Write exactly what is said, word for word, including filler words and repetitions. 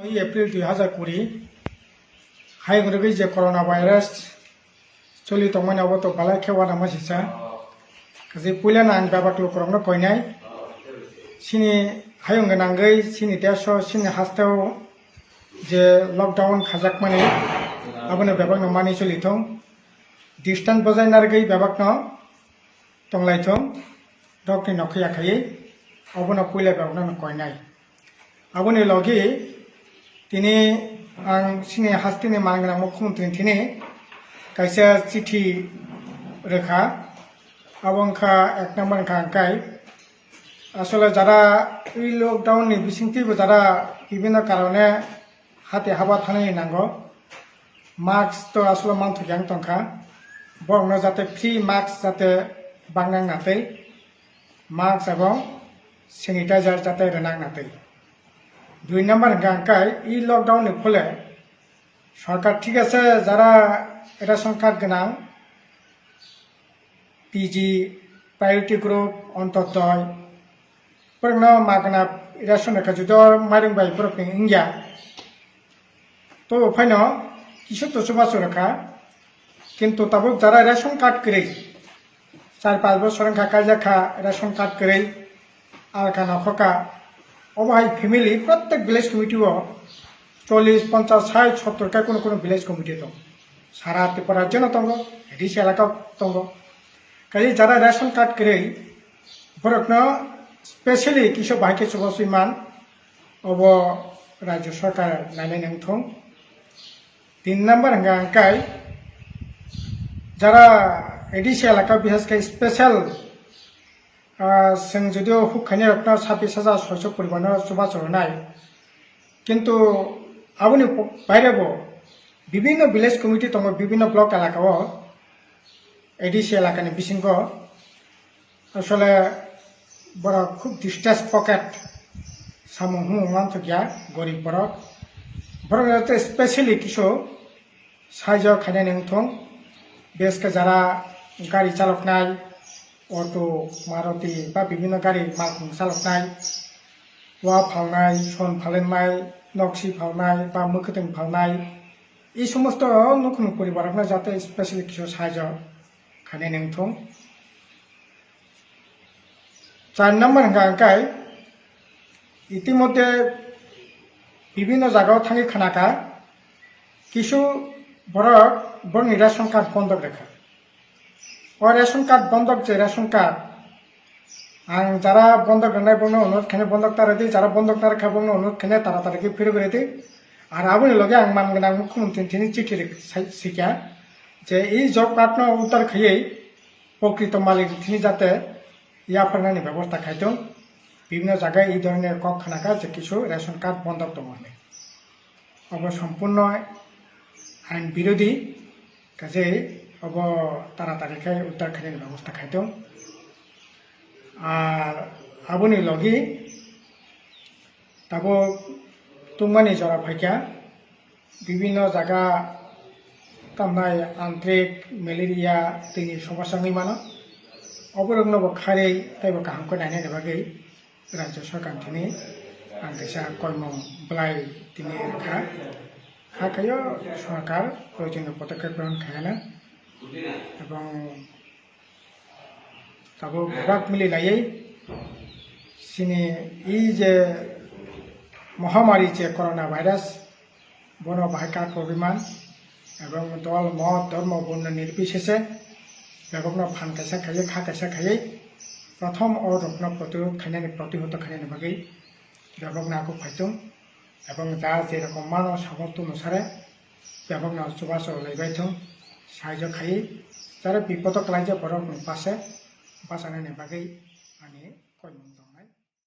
April dui hazar kuri, hayung rwgwi je corona virus choli tongmani, abo to balai khe uanama sisa. Kaje puila no ang bebak lukurokno koinai. Chini hayung gwnangwi chini desh o, chini hasteo je lockdown khajakmani, abono bebakno mani choli thung. Distance bojai narwgwi bebakno tonglai thung, rokni nokho yakhaiwi, obono puila bebakno koinai. Aboni logi tini ang chini hasteni manwgwnang mukhyamantri thini kaisa chithi rwkha. Abo wngkha ek number wngkha angkai, asole jara ei lockdown ni bisingtwibo jara bibhinno karone hati haba thangnani nango. Mask to asole manthokya wng tongkha, borokno jate free mask jate bangnang natwi, mask ebong sanitizer jate rwnang natwi. Dui number hwnkha angkai, e lockdown ni phole sorkar thik ase, jara ration card gwnang, P G, priority group, Antyodoi, borokno magna ration rwkha, judo mairung bai borokni wngya. To phaino kisa to chubachu rwkha, kintu tabuk jara ration card kwrwi, char panch bosor wngkha kaijak kha ration card kwrwi, alka nokhorka, obo hai family prottek village committee o chollish, ponchash, sait, sottor kai kunu kunu village committee tong. Sara Tripura rajyo no tongo, A D C elaka tongo. Kaisa jara ration card kwrwi, borokno specially kisa bahai khe chubachu man, obo rajyo sorkar nainai nang thung. Tin number hwnkha angkai, jara A D C elaka, bishes khe special, ah, chwng jodio huk khainai rokno sabbish hajar soicho poribarno chubachu rwnai, kintu aboni bairebo bibhinno village committee tongo, bibhinno block elaka o, A D C elakani bisingo. Asole borok khub distress pocket, samung humung manthokya, gorib borok. Borok jate specially kisu saijo khainani wngthung, bes khe jara gari chaloknai, auto, Maruti ba bibhinno gari malkhung chaloknai, wa phalnai, son phalenai, noksi phalnai ba mwkhwtwng phalnai, ei somosto nukhung poribarokno jate specially kisu saijo khainani wngthung. Char number hwnkha angkai, itimodhye bibhinno jagao thangwi khnakha, kisu borok borokni ration card bondok rwkha. O ration card bondok je ration card, ang jara bondok rwnai bongno onurot khainai bondok ta rwdi, jara bondok ta rwkha bongno onurot khainai taratari khe phirogwi rwdi. Ar aboni loge ang man gwnang mukhyamantri thini chithi rwk-, sai-, sikha je ei job card no uddar khaiwi prokrito malik thini jate yapharnani bebosta khaitong. Bibhinno jaga ei dhoroner kok khnakha je kisu ration card bondok tongo hinwi. Obo sompurno ain birodhi, kaje obo taratari khe uddar khainani bebosta khaitong. Ar aboni logi tabuk tungmani jora phaikha, bibhinno jaga tamnai antrik, malaria, tini somosa wngwi mano. Oborokno bo kharwi teibo kaham khe nainani bagwi rajya sorkar thini ang kaisa koimung bwlai tini rwkha. Hakhe o sorkar proyojoniyo podokkhep grohon khaina ebong tabuk bebak mili laiwi chini ei je mohamari je corona virus, bono bahai kakrogwi man, ebong dol, mot, dhormo, borno nirbisheshe bebakno phan kaisa khaiwi, kha kaisa khaiwi, prothom o rokno protirod khainani, protihoto khainani bagwi bebakno akhuk phaitung, ebong ja je rokom mano samung tungno sare bebakno chubachu laibai thung, saijo khaiwi, jara bipodo kwlaijak borokni pase bachanani bagwi ani koimung.